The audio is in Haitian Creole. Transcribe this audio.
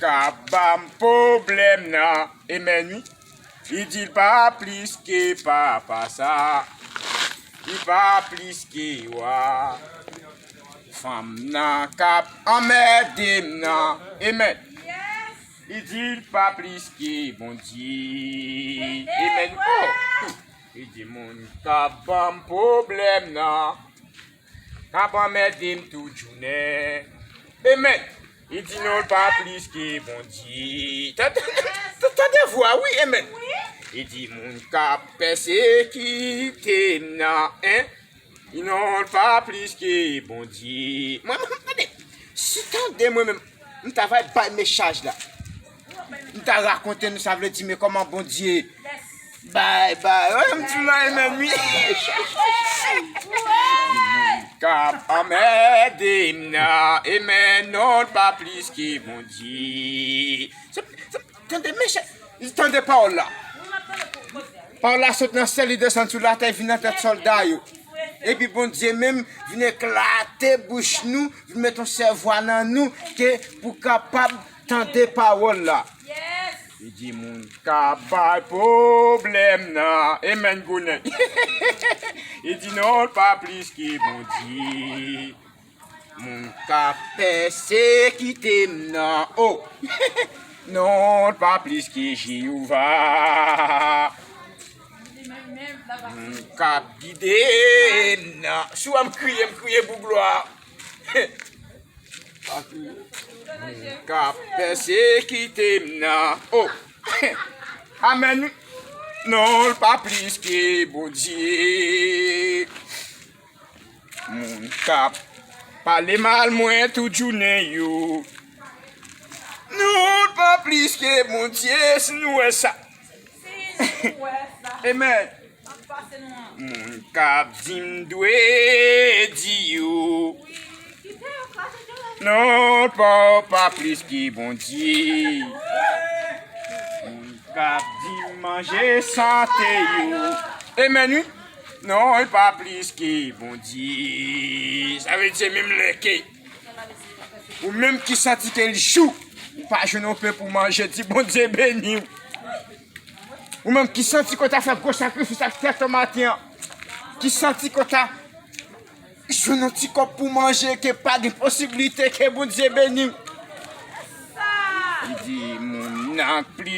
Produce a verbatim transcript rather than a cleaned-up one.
ka ban m pwoblèm nan. Amen, wi. Li di l pa plis ke papa sa. Li pa plis ke wa. Fanm nan k ap anmède m nan. Amen. Li di l pa plis ke Bondye. Amen. Oh! Li di moun k ap ban m pwoblèm nan. K ap anmède m tout jounen. Amen. Li di non, l pa plis ke Bondye. Tande, tande vwa, wi, amen. Li di moun k ap pèsekite m nan, en. Li non, l pa plis ke Bondye. Mwen, mwen, tande, si tande mwen menm, m ta va bay mesaj la. M ta rakonte nou, sa vle di, men kòman Bondye bay, bay. Wè, m di nou, amen, wi. K ap anmède m nan, amen, non, l pa plis ke Bondye. Se, se, tande, mesye, tande pawòl la. Pawòl la sot nan syèl, li desann sou latè, vin nan tèt sòlda yo. Epi Bondye menm vin eklate bouch nou, vin met yon sèvwa nan nou, ke pou kapab tande pawòl la. Li di moun k ap bay pwoblèm nan. Amen, gounen. Li di non, l pa plis ke Bondye. Moun k ap pèsekite m nan. Oh! Non, l pa plis ke Jewova. Moun k ap gide m nan. Si w wè m kriye, m kriye pou glwa. Moun k ap pèsekite m nan. Oh! Amen. Non, l pa plis ke Bondye. Moun k ap pale mal mwen tout jounen yo. Non, l pa plis ke Bondye, si nou wè sa. Amen. Moun k ap di m dwe di yo. Non, l pa, pa plis ke Bondye. Moun k ap di m manje sante yo. Amen, wi. Non, li pa plis ke Bondye. Sa vle di, se menm lè ke ou menm ki santi ke l jou, ou pa jwenn yon pen pou manje, di Bondye beni w. Ou menm ki santi ke w ta fè gwo sakrifis ak tèt ou maten an, ki santi ke w ta jwenn yon ti kòb pou manje, ke pa gen posiblite ke Bondye beni w. Li di, moun nan plis